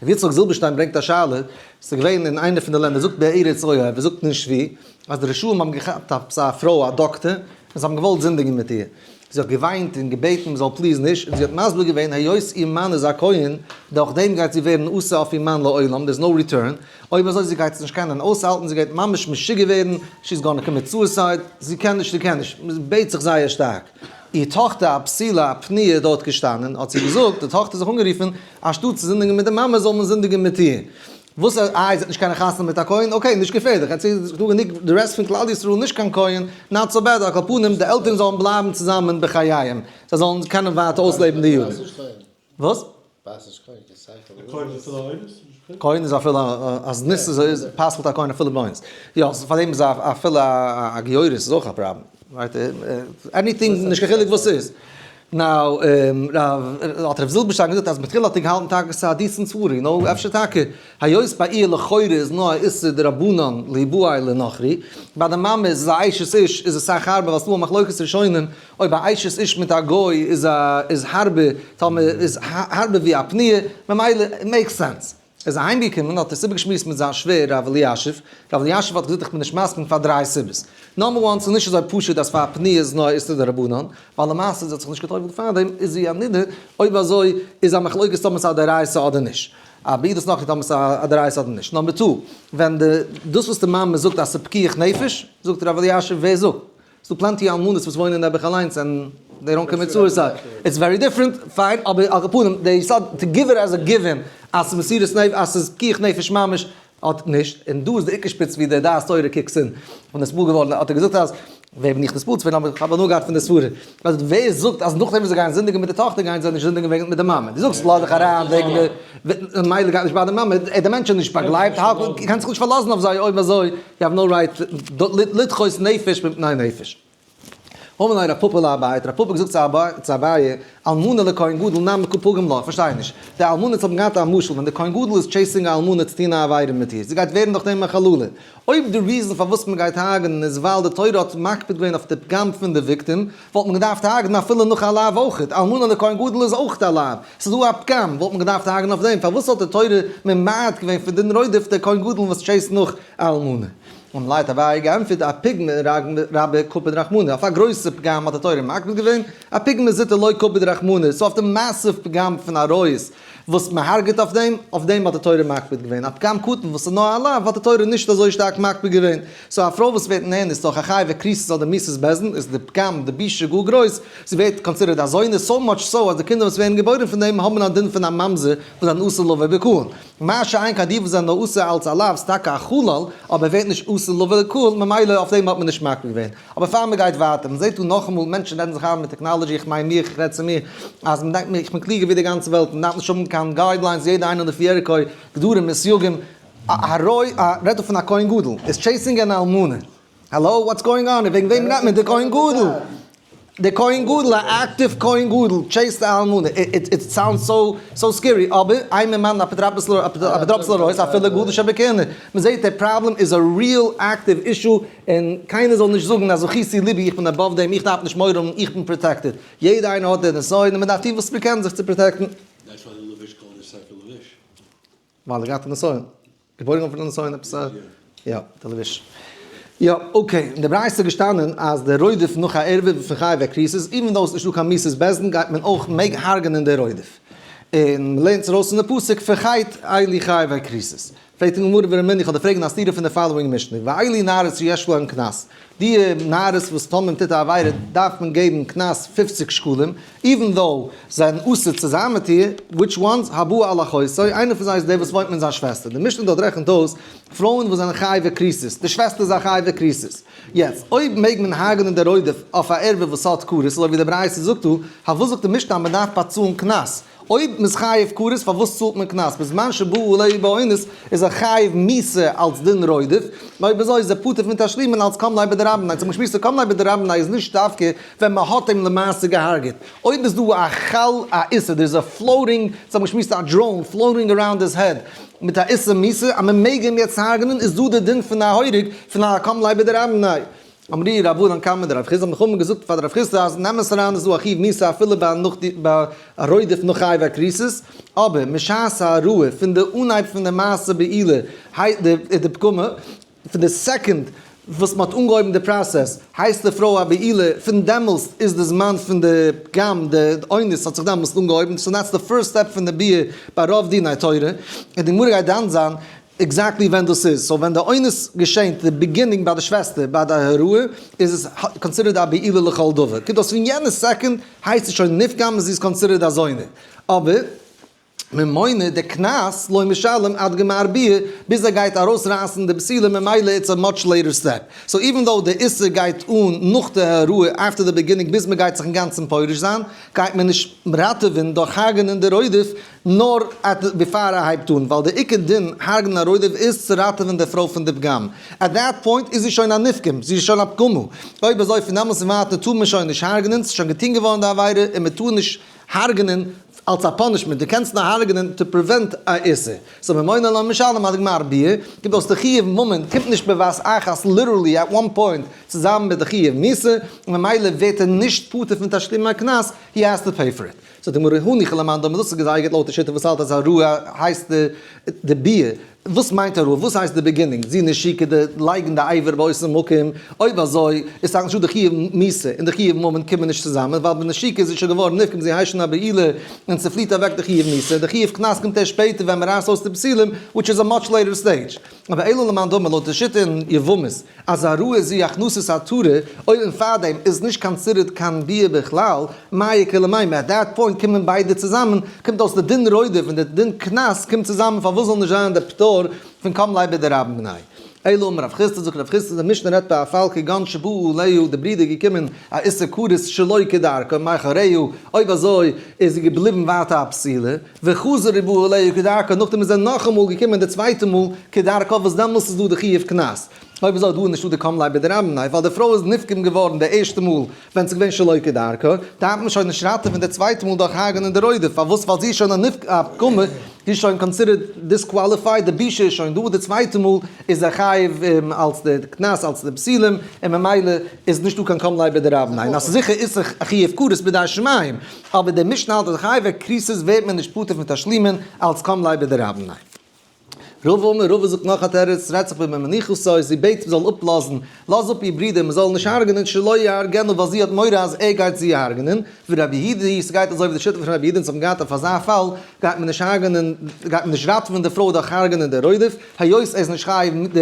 רבי יצחק זילבערשטיין ברענגט א שאלה, ס'איז געווען אין איינע פון די לענדער, זאגט בארץ אויב, ער זאגט נישט וואו, אז די רשעים האבן געכאפט עפעס א פרוי א דאקטער, און זיי האבן געוואלט זינדיגן מיט איר. זי האט געוויינט און געבעטן מ'זאל please נישט, און זי האט מסביר געווען היות איר מאן איז א כהן, דורך דעם גייט זי ווערן אסור אויף איר מאן לעולם, there's no return, אויב אזוי זי גייט עס נישט קענען אויסהאלטן, זי גייט ממש משוגע ווערן, she's gonna commit suicide, זי קען נישט, זי קען נישט, מ'בעט זיך זייער שטארק. איר טאָכטער, אַ בתולה, אַ פנויה, איז דאָרט געשטאַנען, האָט זי געזאָגט, די טאָכטער זיך אָנגערופֿן, אַנשטאָט צו זינדיגן מיט דער מאַמע, זאָל מען זינדיגן מיט איר. וואָס? אַי, זי האָט נישט קיין חתונה מיט אַ כהן? Okay, נישט געפֿערלעך, עס איז דאָ גענוג די rest פֿון כּלל ישראל נישט קיין כהן, not so bad, על כל פּנים, די עלטערן זאָלן בלײַבן צוזאַמען בחייהם, זיי זאָלן קענען ווײַטער אויסלעבן די יאָרן. וואס? כהן איז אפילו אז נישט איז פסל'ט א כהן אפילו באונס. יא, פאר דעם איז אפילו א גיורת איז אויך א פראבלעם. Right? Anything, נישט קיין חילוק וואס ס'איז. Now, האט רב זילבערשטיין געזאגט אז מתחילה האט ער געהאלטן טאקע ס'איז א decent סברה, יו נאו, אפשר טאקע, היות ביי איר לכאורה איז נאר א איסור דרבנן ליבעל לנכרי, ביי די מאמע איז עס א אשת איש איז עס אסאך הארבער ווייל ס'דא א מחלוקת ראשונים אויב א אשת איש מיט א גוי איז א איז הארבער טאמער איז הארבער ווי א פנויה, ממילא it makes sense. איז אהיימגעקומען האט ער עס איבערגעשמועסט מיט זיין שווער ר' אלישיב, ר' אלישיב האט געזאגט איך בין נישט מסכים פאר דריי סיבות, number one ס'איז נישט אזוי פשוט אז פאר פניה איז נאר איסור דרבנן, ווייל למעשה זי האט זיך נישט גע'טובל'ט פארדעם איז זי א נידה, אויב אזוי איז א מחלוקת טאמער ס'איז א דאורייתא אדער נישט. אבי דאס נאכנישט טאמער ס'איז א דאורייתא אדער נישט. number two, ווען די דאס וואס די מאמע זאגט אז ס'איז פיקוח נפש, זאגט ר' אלישיב ווער זאגט? ס'דא plenty אלמנות וואס וואוינען נעבעך אליינס and they don't commit suicide. It's very different, fine, אבער על כל פנים די יסוד to give it as a given אז ס'איז מסירות נפש אז ס'איז פיקוח נפש ממש האט נישט, און דא איז די עיקר שפיץ ווי די דעת תורה kicks in, פון נספור געווארן האט ער געזאגט אז ווער בין איך נספור צו ווערן אבער איך האב הנאה געהאט פון די סברה אז ווער זאגט אז נאכדעם וואס זיי גייען זינדיגן מיט די טאכטער גייען זיי נישט זינדיגן וועגן מיט די מאמע, דו זאגסט לאז דיך אריין וועגן די מילא גייט נישט ביי די מאמע, די מענטש איז נישט באגלייבט, קענסט זיך נישט פארלאזן אויף זיי אויב אזוי you have no right לדחות נפש מפני נפש. אמר ליה רב פפא לאביי, האט רב פפא געזאגט צו אביי, אלמנה לכהן גדול נמי קא פגים לה, פארשטיי נישט, די אלמנות האבן געהאט א משל, ווען די כהן גדול איז chasing א אלמנה צו טון א עבירה מיט איר, זי גייט ווערן דורך דעם א חללה. אויב די reason פארוואס מען גייט הרג'נען איז ווייל די תורה האט מקפיד געווען אויף די פגם פון די וויקטים, וואלט מען געדארפט הרג'נען אפילו נאך א לאו אויכעט, אלמנה לכהן גדול איז אויכט א לאו, ס'איז דא א פגם, וואלט מען געדארפט הרג'נען אויף דעם, פארוואס האט די תורה ממעט געווען פון דין רודף די כהן גדול וואס chase ט נאך א אלמנה? אמר ליה האט אביי געענטפערט אפוגמא רבה קפיד רחמנא, אויף א גרויסע פגם האט די תורה מקפיד געווען, אפוגמא זוטא לא קפיד רחמנא, so אויף די massive פגם פון עריות וואס מען הרג'עט אויף דעם, אויף דעם האט די תורה מקפיד געווען, א פגם קטן וואס איז נאר א לאו האט די תורה נישט אזוי שטארק מקפיד געווען, so א פרוי וואס ווערט נאנס דורך א חייבי כריתות אדער מיתת בית דין איז די פגם די בושה גאר גרויס, זי ווערט considered א זונה, so much so אז די קינדער וואס ווערן געבוירן פון דעם האבן א דין פון א ממזר וואס זענען אסור לבוא בקהל. מה שאין כן די וואס זענען נאר אסור אלץ א לאו איז טאקע א חלל, אבער ווערט נישט אסור לבוא לקהל, ממילא אויף דעם האט מען נישט מקפיד געווען. אבער פאר מען גייט ווייטער, מען זעט דא נאכאמאל מענטשן רעדן זיך איין מיט technology, איך מיין מיך, איך רעד צו מיר, אז מען דענקט מיר איך בין קלוגער ווי די גאנצע וועלט, מען דארף נישט האבן קיין guidelines, יעדער איינער לפי ערכו, גדרים און סייגים, א א רעדט דא פון א כהן גדול, איז chasing אן אלמנה, hello what's going on, וועגן וועם רעדט מען, די כהן גדול, די כהן גדול, א active כהן גדול chase ט א אלמנה, it sounds so so scary, אבער אין ממנין אפוטרופוס לעריות אפילו גדול שבכהונה, מען זעט די פראבלעם איז א real active issue, און קיינער זאל נישט זאגן אז זכיתי ליבי איך בין above דעם, איך דארף נישט מורא האבן, איך בין protected, יעדער איינער האט די נסיון און מען דארף טון וואס מען קען זיך צו protect ן. That's why the לבוש called it ספר לבוש. ווייל ער געהאט א נסיון. געבוירן פון א נסיון עפעס א. יא, די לבוש. יא, okay. אין די ברייתא איז געשטאנען אז דער רודף נאך א ערווה פון חייבי כריתות, even though עס איז נישטא קיין מיתת בית דין גייט מען אויך מעג הרג'נען דער רודף. און מ'לערנט עס ארויס פון די פסוק פחית אלו חייבי כריתות. פרעגט די גמרא ורמינהו איך האב דיר פרעגן א סתירה פון די following משנה ואלו נערות שיש להן קנס די נערות וואס טאמער מען טוט א עבירה דארף מען געבן קנס 50 שקלים even though זיי זענען אסור צו זיין מיט איר, which ones, הבא על אחותו, איינער פון זיי איז דער וואס וואוינט מיט זיין שוועסטער, די משנה דארט רעכנט אויס פרויען וואס זענען חייבי כריתות, די שוועסטער איז א חייבי כריתות, יעצט אויב מעג מען הרג'נען די רודף אויף א ערווה וואס האט כרת אזוי ווי די ברייתא זאגט דא, פארוואס זאגט די משנה אז מען דארף באצאלן קנס? אויב מ'איז חייב כרת פארוואס צאלט מען קנס? בזמן שבא עליה באונס איז ער חייב מיתה אלס דין רודף, און אויב אזוי איז ער פטור פון תשלומין אלס קם ליה בדרבנן, צום שמועס קם ליה בדרבנן איז נישט דווקא ווען מ'האט אים למעשה געהארגעט, אויב איז דא א חל א איסור, there is a floating, צום שמועס א drone floating around his head מיט א איסור מיתה אז מ'מעג אים יעצט הרג'נען איז דא די דין פון א הורג פון א קם ליה בדרבנן. אמרי רבנן קמיה דרב חסדא האבן חכמים געזאגט פאר רב חסדא אז אין אמת אריין איז דא א חיוב מיתה אפילו ביי נאך די ביי א רודף נאך חייבי כריתות, אבער משעת העראה פון די אנהייב פון די מעשה בעילה הייסט די די פגמה, פון די second וואס מען האט אנגעהויבן די process הייסט די פרוי א בעילה, פון דעמאלסט איז די זמן פון די פגם די אונס האט זיך דעמאלסט אנגעהויבן, so that's the first step פון די ביאה ביי רוב דיני תורה, און די גמרא גייט דן זיין exactly ווען דאס איז, so ווען די אונס געשענט די beginning ביי די שוועסטער ביי די העראה איז עס considered א בעילה לכל דבר, קומט אויס פון יענע second הייסט עס שוין נפגם און זי איז considered א זונה, אבער ממונא די קנס לא משלם עד גמר ביאה ביז ער גייט ארויסרייסן די בתולה ממילא it's a much later step, so even though די איסור גייט אן נאך די העראה after די beginning ביז מען גייט זיך אינגאנצן פורש זיין גייט מען נישט ראטעווען דורך הרג'נען די רודף נאר בעפאר ער הייבט אן, ווייל די עיקר דין הרג'נען א רודף איז צו ראטעווען די פרוי פון די פגם. At that point איז זי שוין א נפגם, זי איז שוין א פגומה. אויב אזוי פון דעמאלס און ווייטער טאר מען שוין נישט הרג'נען, ס'איז שוין געטון געווארן די עבירה און מען טאר נישט הרג'נען. אלס א punishment, דו קענסט נאר הרג'נען to prevent א איסור. so ממונא לא משלם עד גמר ביאה, קומט אויס די חיוב ממון קומט נישט בבת אחת literally at one point צוזאמען מיט די חיוב מיתה, און ממילא ווערט ער נישט פטור פון תשלומי הקנס, he has to pay for it. זאגט די גמרא הניחא למאן דאמר דאס איז געזייגערט לויט די שיטה וואס האלט אז העראה הייסט די ביאה, וואס מיינט העראה? וואס הייסט די beginning? זו נשיקה די לייגן די אבר באותו מקום, אויב אזוי איז טאקע נישטא די חיוב מיתה און די חיוב ממון קומען נישט צוזאמען ווייל בנשיקה איז זי שוין געווארן נפגם זי הייסט שוין א בעולה און ס'פליעט אוועק די חיוב מיתה, די חיוב קנס קומט ערשט שפעטער ווען מ'רייסט אויס די בתולים which is a much later stage. אבער אלא למאן דאמר לויט די שיטה אין יבמות אז העראה זו הכנסת עטרה, אויב און פארדעם איז נישט considered קיין ביאה בכלל, מאי איכא למימר, at that point קומען ביידע צוזאמען, קומט אויס די דין רודף און די דין קנס קומט צוזאמען פארוואס זאל נישט זיין די פטור פון קם ליה בדרבה מיניה. אלא אמר רב חסדא זאגט רב חסדא די משנה רעדט ביי א פאל כגון שבא עליה די ברודער געקומען א איסור כרת שלא כדרכה מאחריה אויב אזוי איז זי געבליבן ווייטער א בתולה וחזר ובא עליה כדרכה, נאכדעם איז ער נאכאמאל געקומען די צווייטע מאל כדרכה וואס דעמאלס איז דא די חיוב קנס. אויב אזוי דא איז נישטא די קם ליה בדרבה מיניה ווייל די פרוי איז נפגם געווארן די ערשטע מאל ווען ס'איז געווען שלא כדרכה, דארף מען שוין נישט ראטעווען די צווייטע מאל דורך הרג'נען די רודף, פארוואס? ווייל זי איז שוין א פגומה, זי איז שוין considered disqualified, די בושה איז שוין דא, די צווייטע מאל איז ער חייב אלס די קנס אלס די בתולים, און ממילא איז נישטא קיין קם ליה בדרבה מיניה, און אז ס'איז זיכער איסור חיוב כרת בידי שמים. אבער דער משנה האלט אז חייבי כריתות ווערט מען נישט פטור פון תשלומין אלץ קם ליה בדרבה מיניה. רבא אמר, רבא זאגט נאך א תירוץ, רעדט זיך במניחתו, זי בעט מ'זאל אפלאזן, לאז אפ איר ברודער מ'זאל נישט הרג'נען שלא יהרגנו ווייל זי האט מורא אז ער גייט זי הרג'נען, ורבי יהודה היא, ס'גייט אזוי ווי די שיטה פון רבי יהודה אונז האבן געהאט אויף אזא פאל גייט מען נישט הרג'נען, גייט מען נישט ראטעווען די פרוי דורך הרג'נען די רודף, היות ער איז נישט חייב מיתה,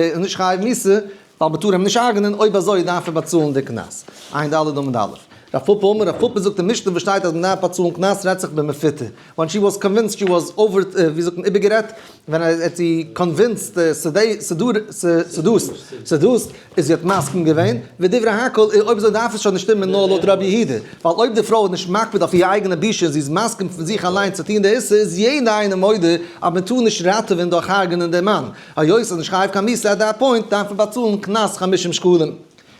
ווייל מ'טאר אים נישט הרג'נען, אויב אזוי דארף ער באצאלן די קנס. עיין ד' עמוד א'. רב פפא אמר, רב פפא זאגט אין משנה וואס שטייט אז מ'דארף באצאלן קנס רעדט זיך במפותה. When she was convinced she was over, ווי זאגט מען, איבערגערעדט, ווען ער האט זי convinced, seduced, איז זי האט מסכים געווען, ודברי הכל, אויב אזוי דארף עס שוין נישט שטימען נאר לויט רבי יהודה, ווייל אויב די פרוי איז נישט מקפיד אויף איר אייגענע בושה און זי איז מסכים פון זיך אליין צו טון די איסור, איז יעדע איינער מודה אז מ'טאר נישט ראטעווען דורך הרג'נען דעם מאן. היות ס'איז נישט חייב קיין מיתה at that point דארף מען באצאלן קנס חמישים שקלים.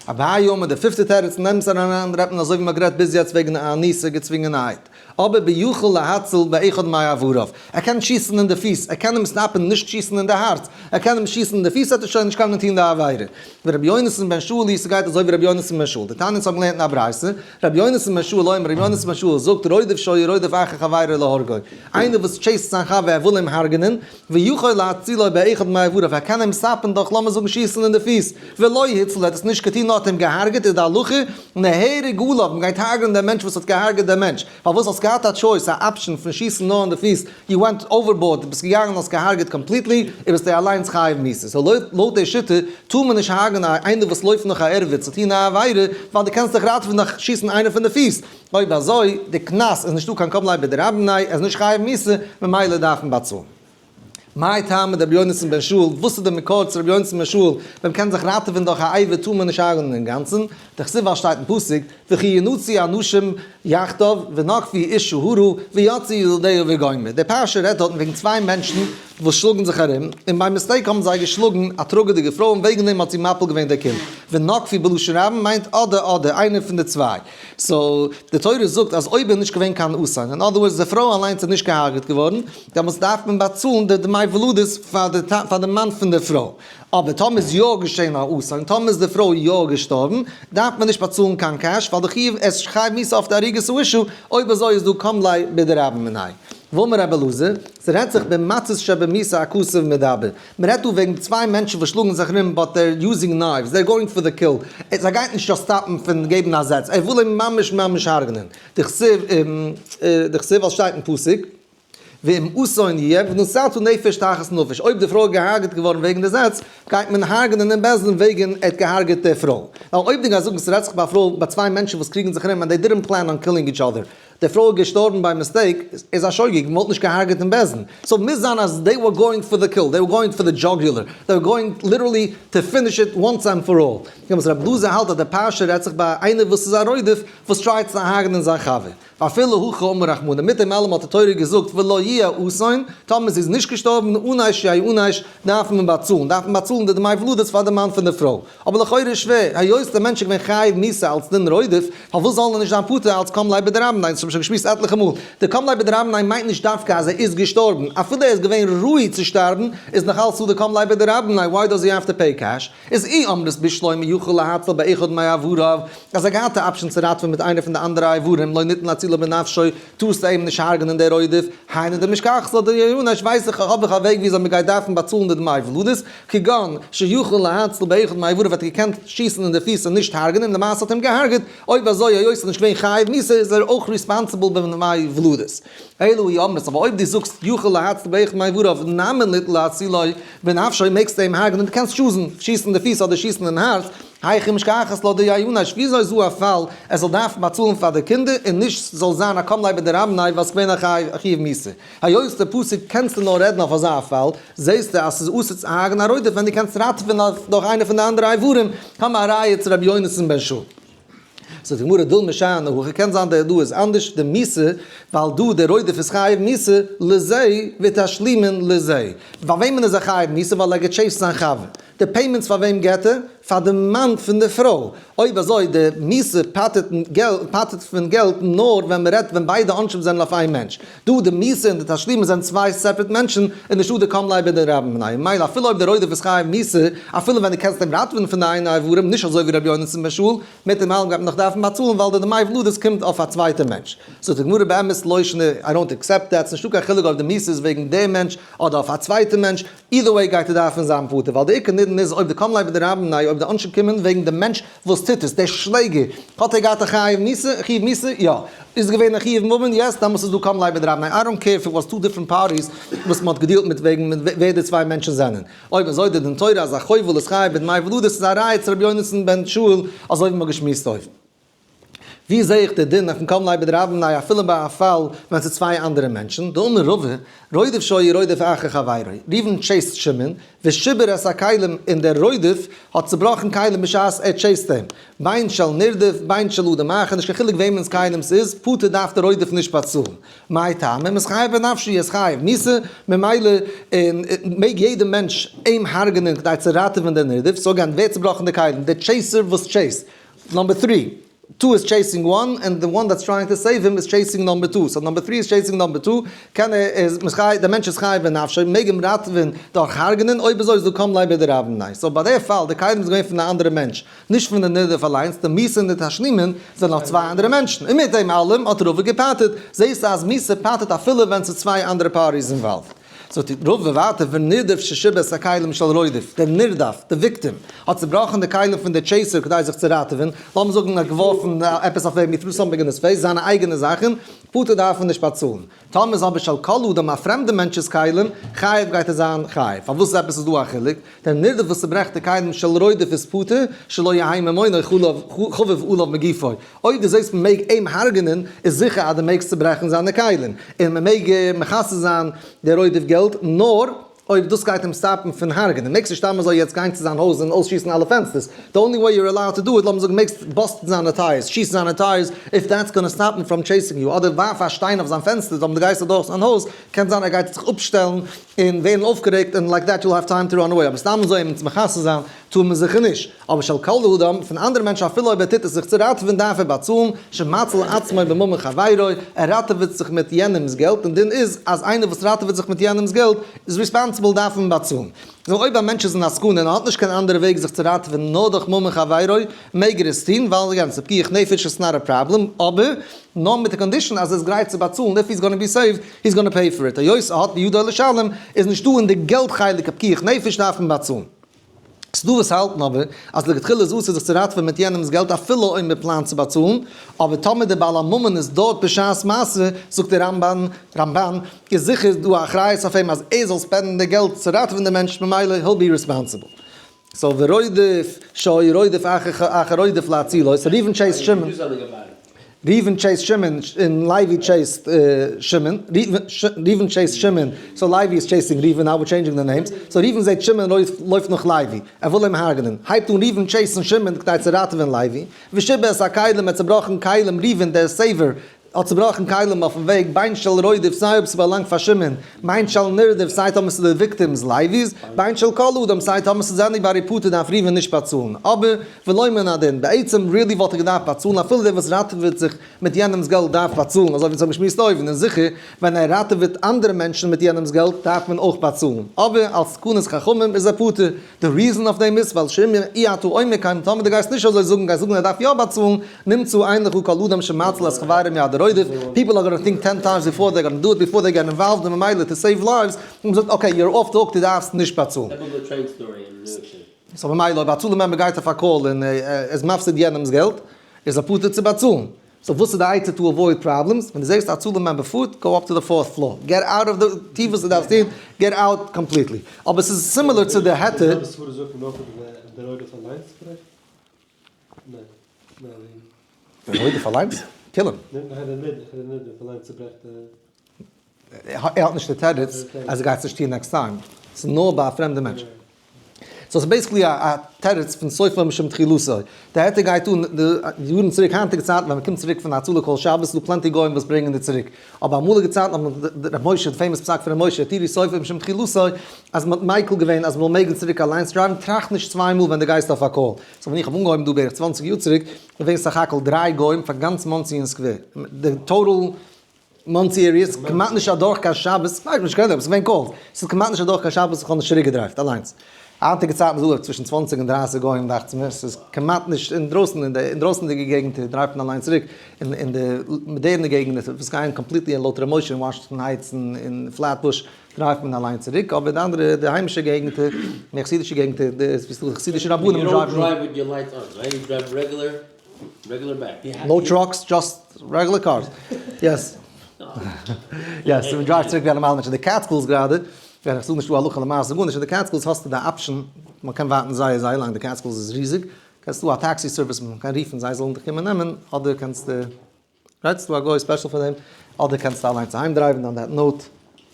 אביי אמר די פיפטע תירוץ נעמט עס אריין רעדט מען אזוי ווי מ'האט גערעדט ביז יעצט וועגן א אנוסה געצווינגענערהייט אבער ביכול להציל באחד מאבריו ער קען שיסן אין די פיס ער קען אים stop ן נישט שיסן אין די הארץ ער קען אים שיסן אין די פיס וועט ער שוין נישט קענען טון די עבירה ורבי יונתן בן שאול היא ס'גייט אזוי ווי רבי יונתן בן שאול דתניא אונז האבן געלערנט אין א ברייתא רבי יונתן בן שאול אומר רבי יונתן בן שאול זאגט רודף שהיה רודף אחר חברו להורגו איינער וואס chase ט זיין חבר ער וויל אים הרג'נען ויכול להצילו באחד מאבריו, ער קען אים stop ן דורך לאמיר זאגן שיסן אין די פיס, ולא הציל ער האט עס נישט געטון נאר האט אים געהארגעט איז די הלכה נהרג עליו, מען גייט הרג'נען דעם מענטש וואס האט געהארגעט דעם מענטש, פארוואס האסט געהאט א choice א option פון שיסן נאר אין די פיס, you went overboard, דו ביסט געגאנגען און האסט געהארגעט completely, איז ביסטו אליינס חייב מיתה, so לויט די שיטה טאר מען נישט הרג'נען איינער וואס לויפט נאך א ערווה צו טון א עבירה, ווייל דו קענסט דיך ראטעווען דורך שיסן איינער פון די פיס. אויב אזוי, די קנס איז נישטא קיין קם ליה בדרבה מיניה, ער איז נישט חייב מיתה, ממילא דארף מען באצאלן. מאי טעמא דרבי יונתן בן שאול, וואס איז די מקור צו רבי יונתן בן שאול, ווען מ'קען זיך ראטעווען דורך א אבר טאר מען נישט הרג'נען אינגאנצן, דכתיב ווייל שטייט אין פסוק, וכי ינצו אנשים יחדיו ונגפו אשה הרה ויצאו ילדיה וגומר, די פרשה רעדט דארטן וועגן צוויי מענטשן וואס שלאגן זיך ארום, און by mistake האבן זיי געשלאגן א טראגעדיגע פרוי און וועגן דעם האט זי מפיל געווען די קינד, ונגפו בלשון רבים מיינט אדער אדער, איינער פון די צוויי. so די תורה זאגט אז אויב איז נישט געווען קיין אסון, אין other words די פרוי אליינס איז נישט געהארגעט געווארן, דעמאלטס דארף מען באצאלן די דמי ולדות פאר די מאן פון די פרוי. אבער טאמער איז יא געשען א אסון, טאמער איז די פרוי יא געשטארבן, דארף מען נישט באצאלן קיין cash, ווייל די חיוב עס חייב מיתה אויף די הריגת האשה, אויב אזוי איז דא קם ליה בדרבה מיניה. ואמר רבי אלעזר, ס'רעדט זיך במצות שבמיתה הכתוב מדבר. מ'רעדט דא וועגן צוויי מענטשן וואס שלאגן זיך ארום but they're using knives, they're going for the kill, זיי גייט נישט just stop ן פון געבן א זעץ, ער וויל אים ממש ממש הרג'נען, דכתיב דכתיב ווייל שטייט אין פסוק ואם אסון יהיה ונתתה נפש תחת נפש, אויב די פרוי איז געהארגעט געווארן וועגן די זעץ, גייט מען הרג'נען אין בית דין וועגן ער האט געהארגעט די פרוי, ווייל אויב דו גייסט זאגן ס'רעדט זיך ביי א פרוי ביי צוויי מענטשן וואס קריגן זיך ארום and they didn't plan on killing each other, די פרוי איז געשטארבן by mistake, איז א שוגג, מען וואלט נישט געהארגעט אין בית דין. so מוז זיין אז they were going for the kill, they were going for the jugular, they were going literally to finish it once and for all. וואס רבי אלעזר האלט אז די פרשה רעדט זיך ביי איינער וואס איז א רודף וואס try ט צו הרג'נען זיין חבר. ואפילו הכי אמר רחמנא, מיט דעם אלעם האט די תורה געזאגט ולא יהיה אסון, טאמער זי איז נישט געשטארבן, ענש יענש, דארף מען באצאלן, דארף מען באצאלן די דמי ולדות פאר די מאן פון די פרוי. אבער לכאורה איז שווער, היות דער מענטש איז געווען חייב מיתה אלס דין רודף, פארוואס זאל ער נישט זיין פטור אלס קם ליה בדרבה מיניה? האבן שוין געשמועסט עטליכע מאל, די קם ליה בדרבניה מיינט נישט דווקא אז ער איז געשטארבן, אפילו ער איז געווען ראוי צו שטארבן איז נאך אלץ דא די קם ליה בדרבניה, why does he have to pay cash? איז אי אמרת בשלמא יכול להציל באחד מאיבריו, אז ער געהאט די option צו ראטווען מיט איינע פון די אנדערע איברים, לא ניתן להצילו בנפשו, טארסטו אים נישט הרג'נען דער רודף, היינו דמשכחת לה דיענש, ווייס איך האב איך א וועג וויאזוי מ'גייט דארפן באצאלן די דמי ולדות, כגון שיכול להציל באחד מאיבריו האט ער געקענט שיסן אין די פיס און נישט הרג'נען, למעשה האט אים געהרג'עט, אויב אזוי היות ער איז נישט געווען חייב מיתה איז ער אויך responsible בדמי ולדות. אלא אי אמרת, אבער אויב דו זאגסט יכול להציל באחד מאיבריו נמי ניתן להצילו בנפשו מעגסטו אים הרג'נען, דו קענסט choose ן שיסן אין די פיס אדער שיסן אין הארץ, היכי משכחת לה דיענש, וויאזוי איז דא א פאל ער זאל דארפן באצאלן פאר די קינדער און נישט זאל זיין א קם ליה בדרבניה ווייל ס'געווען א חיוב מיתה? היות די פסוק קענסטו נאר רעדן אויף אזא פאל, זעסטו אז ס'איז אסור צו הרג'נען א רודף ווען דו קענסט ראטעווען דורך איינע פון די אנדערע איברים, האמער א ראיה צו רבי יונתן בן שאול. זאגט די גמרא דילמא שאני הכא קען זיין דער דא איז אנדערש די מיתה ווייל דא דער רודף איז חייב מיתה לזה ותשלימין לזה. פאר וועמען איז ער חייב מיתה ווייל ער האט גע chase ט זיין חבר. די payments פאר וועם געט ער? פאר די מאן פון די פרוי. אויב אזוי די מיתה פטר'ט פון געלט נאר ווען מ'רעדט ווען ביידע עונשים זענען אויף איין מענטש. דא די מיתה און די תשלומין זענען צוויי separate מענטשן און נישטא די קם ליה בדרבה מיניה. ממילא אפילו אויב די רודף איז חייב מיתה, אפילו ווען דו קענסט אים ראטעווען פון די איינע איברים, נישט אזוי ווי רבי יונתן בן שאול, מיט דעם אלעם גייט מען נאך דארפן באצאלן ווייל די דמי ולדות קומט אויף א צווייטע מענטש. זאגט די גמרא באמת לא שנא, I don't accept that, ס'נישטא קיין חילוק אויב די מיתה איז וועגן דעם מענטש אדער אויף א צווייטע מענטש, either way גייט ער דארפן זיין פטור, ווייל די עיקר נידון איז אויב די קם ליה בדרבה מיניה, אויב די עונשים קומען וועגן די מענטש וואס טוט עס, דער שלעגער, האט ער געהאט א חיוב מיתה? חיוב מיתה? יא. איז געווען א חיוב ממון? yes, דאמאלס איז דא קם ליה בדרבה מיניה, I don't care if it was two different parties וואס מען האט גע deal ט מיט וועגן ווער די צוויי מענטשן זענען. אויב אזוי די דין תורה אז א חובל איז חייב בדמי ולדות איז א ראיה צו רבי יונתן בן שאול אזוי ווי מען האט געשמועסט אויבן. ווי זעה איך די דין אויפן קם ליה בדרבה מיניה אפילו ביי א פאל ווען ס'איז צוויי אנדערע מענטשן, דאמר רבא, רודף שהיה רודף אחר חברו, ראובן chase ט שמעון, ושיבר את הכלים און דער רודף האט צובראכן כלים בשעת ער chase ט אים, בין של נרדף בין של אדם אחר, נישט קיין חילוק וועמענס כלים ס'איז, פטור דארף דער רודף נישט באצאלן. מאי טעמא? מתחייב בנפשו איז חייב מיתה, ממילא מעג יעדער מענטש אים הרג'נען כדי צו ראטעווען דער נרדף, so again ווער צובראכן די כלים? דער chaser וואס chase ט. number three, two is chasing one, and the one that's trying to save him is chasing number two, so number three is chasing number two, קען ער איז מתחייב, דער מענטש איז חייב בנפשו, מעג אים ראטעווען דורך הרג'נען, אויב אזוי איז דא קם ליה בדרבה מיניה. so ביי די פאל, די כלים איז געווען פון א אנדערע מענטש, נישט פון די נרדף אליינס, די מיתה און די תשלומין זענען אויף צוויי אנדערע מענטשן, און מיט דעם אלעם האט רבא געפטר'ט, זעהסטו אז מיתה פטר'ט אפילו ווען ס'איז צוויי אנדערע parties involved. זאגט רבא ווייטער ונרדף ששיבר את הכלים של רודף, דער נרדף, די victim, האט צובראכן די כלים פון די chaser כדי זיך צו ראטעווען, לאמיר זאגן ער האט געווארפן עפעס אויף אים, he threw something in his face, זיינע אייגענע זאכן, פטור דארף מען נישט באצאלן. טאמער איז אבער של כל אדם א פרעמדע מענטש'ס כלים, חייב גייט ער זיין חייב. פארוואס עפעס איז דא א חילוק? דער נרדף וואס צוברעכט די כלים של רודף איז פטור, שלא יהא ממונו חביב עליו מגופו. אויב דו זעסט מען מעג אים הרג'נען, איז זיכער אז דו מעגסט צוברעכן זיינע כלים, און מען מעג מכסה זיין דער רודף געלט, נאר אויב דאס גייט אים stop ן פון הרג'נען. מעגסט נישט סתם אזוי יעצט גיין צו זיין הויז און אויסשיסן אלע פענסטערס. The only way you're allowed to do it, לאמיר זאגן מעגסט bust ן זיינע tires, שיסן זיינע tires, if that's gonna stop him from chasing you, אדער ווארף א שטיין אויף זיין פענסטער, טאמער דו גייסט אדורך זיין הויז, קען זיין ער גייט זיך אפשטעלן און ווערן אויפגערעגט און like that you'll have time to run away, אבער סתם אזוי אים צו מכסה זיין טאר מען זיכער נישט, אבער של כל אדם, פון אנדערע מענטשן אפילו אויב ער טוט עס זיך צו ראטעווען דארף ער באצאלן, שמציל עצמו בממון חברו, ער ראטעוועט זיך מיט יענעמס געלט און דין איז אז איינער וואס ראטעוועט זיך מיט יענעמס געלט איז responsible דארף מען באצאלן. נו אויב א מענטש איז אין א סכנה און האט נישט קיין אנדערע וועג זיך צו ראטעווען נאר דורך ממון חברו מעג ער עס טון ווייל again ס'איז פיקוח נפש it's not a problem אבער נאר מיט די condition אז ער איז גרייט צו באצאלן if he's gonna be saved he's gonna pay for it היות ער האט בידו לשלם איז נישטא אין די געלט חלק א פיקוח נפש דארף מען באצאלן. ס'דא וואס האלטן אבער אז לכתחילה איז אסור זיך צו ראטעווען מיט יענעמ'ס געלט אפילו אויב מען פלאנט צו באצאלן, אבער טאמער דער בעל הממון איז דארט בשעת מעשה, זאגט דער רמבן, רמבן, איז זיכער דא א אחריות אויף אים אז ער זאל spend ן די געלט צו ראטעווען די מענטש ממילא he'll be responsible. so ורודף שהיה רודף אחר רודף להצילו, so ראובן chase ט שמעון. ראובן chase ט שמעון און לוי chase ט שמעון, ראובן chase ט שמעון, so לוי איז chasing ראובן, now we're changing the names, so ראובן זעט שמעון לויפט נאך לוי, ער וויל אים הרג'נען, הייבט אן ראובן chase ן שמעון כדי צו ראטעווען לוי, ושיבר את הכלים, ער האט צובראכן כלים, ראובן דער saver. האט צובראכן כלים אויפן וועג, בין של רודף, סיי אויב ס'באלאנגט פאר שמעון, בין של נרדף, סיי טאמער ס'איז די victims לוי'ס, בין של כל אדם, סיי טאמער ס'איז anybody פטור דארף ראובן נישט באצאלן. אבער, ולא מן הדין, בעצם really וואלט ער געדארפט באצאלן אפילו דער וואס ראטעוועט זיך מיט יענעמ'ס געלט דארף באצאלן, אזוי ווי אונז האבן געשמועסט אויבן, און זיכער ווען ער ראטעוועט אנדערע מענטשן מיט יענעמ'ס געלט דארף מען אויך באצאלן. אבער אלס תקנת חכמים איז ער פטור. די reason אויף דעם איז ווייל שאם אי אתה אומר כן, טאמער דו גייסט נישט אזוי זאגן, גייסט זאגן ער דארף יא באצאלן, נמצא אין לך כל אדם שמציל את חברו מיד הרודף, people are gonna think 10 times before they gonna do it, before they get involved, און ממילא to save lives, און מ'זאגט okay, you're off the hook, דו דארפסט נישט באצאלן. so ממילא אויב א הצלה member גייט אויף א call און ער איז מפסיד יענעמ'ס געלט, איז ער פטור צו באצאלן. so וואס איז די עצה to avoid problems? ווען דו זעסט א הצלה member פארט, go up to the fourth floor, get out of the, טו וואס דו דארפסט טון, get out completely. אבער ס'איז similar צו די היתר. די סברא זאגט נאך ווען דער רודף אליינס ברעכט? ניין. ניין. דער רודף אליינס? kill אים. ניין, דער נרדף אליינס צוברעכט די. ער האט נישט די תירוץ אז ער גייט עס נישט טון next time. ס'איז נאר ביי א פרעמדע מענטש. so ס'איז basically א תירוץ פון סופו משום תחילתו. די היתר גייט אן די יארן צוריק, היינטיגע צייטן ווען מ'קומט צוריק פון הצלה call שבת איז דא plenty גוים וואס ברענגען דיר צוריק. אבער אמאליגע צייטן האט מען, ר' משה, די famous פסק פון ר' משה, התירו סופו משום תחילתו, אז מ'האט מיקל געווען אז מ'זאל מעגן צוריק אליינס דרייוון, טראכט נישט צוויי מאל ווען דו גייסט אויף א call. so ווען איך האב אנגעהויבן דא בערך 20 יאר צוריק, געווען סך הכל דריי גוים פאר גאנץ מאנסי און סקווער. די total מאנסי area איז כמעט נישט אדורך קיין שבת, כ'ווייס נישט קיין אבער ס'איז געווען calls, ס'איז כמעט נישט אדורך קיין שבת וואס כ'האב נישט צוריק געדרייווט אליינס. היינטיגע צייטן איז דא צווישן 20 און 30 גוים דאכט זיך מיר, ס'איז כמעט נישט אינדרויסן, אין די אינדרויסנדיגע געגנטער דרייווט מען אליינס צוריק, אין אין די מאדערנע געגנטער וואס גייען completely לויט ר' משה אין וואשינגטאן הייטס און אין פלעטבוש דרייווט מען אליינס צוריק, אבער די אנדערע די היימישע געגנטער, מער חסידישע געגנטער, די חסידישע רבנים דרייוון. No trucks, just regular cars. Yes. Yes, מען דרייווט צוריק ווי א נארמאלע מענטש. אין די קעטסקילס גראדע, ווען איך זאג נישט דא הלכה למעשה גארנישט, אין די קעטסקילס האסטו די option, מען קען ווארטן זייער זייער לאנג, די קעטסקילס איז ריזיג, קענסטו א taxi service מען קען רופן זיי זאלן דיך קומען נעמען, אדער קענסטו, right, ס'דא א גוי special פאר דעם, אדער קענסטו אליינס אהיים דרייוון, on that note,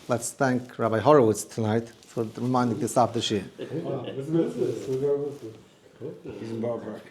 let's thank Rabbi Horowitz tonight for reminding to stop the שיעור. He's in Borough Park.